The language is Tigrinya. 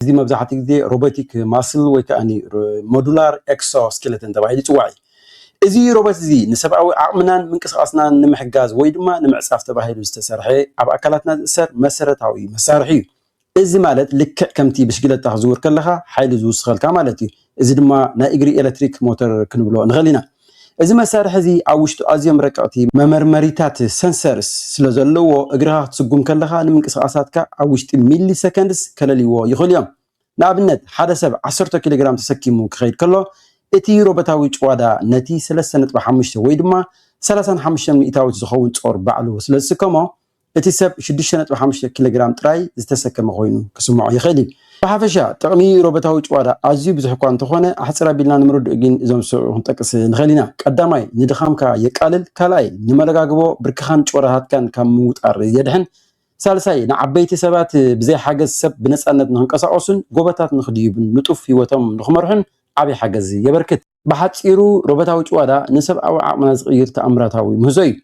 እዚ መብዛሕትኡ ግዜ ሮቦቲክ ማስል ወይ ከዓ ሞዱላር ኤክሶስኬለተን ተባሂሉ ይፅዋዕ እዩ። እዚ ሮቦት እዚ ንሰብኣዊ ዓቕምናን ምንቅስቃስናን ንምሕጋዝ ወይ ድማ ንምዕፃፍ ተባሂሉ ዝተሰርሐ ኣብ ኣካላትና ዝእሰር መሰረታዊ መሳርሒ እዩ። እዚ ማለት ልክዕ ከምቲ ብሽግለታ ክዝውር ከለኻ ሓይሊ ዝውስኸልካ ማለት እዩ። እዚ ድማ ናይ እግሪ ኤሌክትሪክ ሞተር ክንብሎ ንኽእል ኢና። እዚ መሳርሒ እዚ ኣብ ውሽጡ ኣዝዮም ረቀቕቲ መመርመሪታት ሰንሰርስ ስለ ዘለዎ እግርኻ ክትስጉም ከለኻ ንምንቅስቃሳትካ ኣብ ውሽጢ ሚሊ ሰከንድስ ከለልይዎ ይኽእሉ እዮም። ንኣብነት ሓደ ሰብ ዓሰርተ ኪሎ ግራም ተሰኪሙ ክኸይድ ከሎ እቲ ሮቦታዊ ጭዋዳ ነቲ ሰለስተ ነጥቢ ሓሙሽተ ወይ ድማ ሰላሳን ሓሙሽተን ሚእታዊት ዝኸውን ጾር ባዕሉ ስለ ዝስከሞ እቲ ሰብ ሽዱሽተ ነጥቢ ሓሙሽተ ኪሎ ግራም ጥራይ ዝተሰከመ ኮይኑ ክስምዖ ይኽእል እዩ። ብሓፈሻ ጥቕሚ ሮቦታዊ ጭዋዳ ኣዝዩ ብዙሕ እኳ እንተኾነ ኣሕፅር ኣቢልና ንምርድኡ ግን እዞም ዝስዕቡ ክንጠቅስ ንኽእል ኢና። ቀዳማይ ንድኻምካ የቃልል፣ ካልኣይ ንመለጋግቦ ብርክኻን ጭወዳታትካን ካብ ምውጣር የድሕን፣ ሳልሳይ ንዓበይቲ ሰባት ብዘይ ሓገዝ ሰብ ብነፃነት ንክንቀሳቀሱን ጎቦታት ንክድይቡን ንጡፍ ህይወቶም ንክመርሑን ዓብይ ሓገዝ የበርክት። ብሓፂሩ ሮቦታዊ ጭዋዳ ንሰብኣዊ ዓቕምና ዝቕይር ተኣምራታዊ ምህዞ እዩ።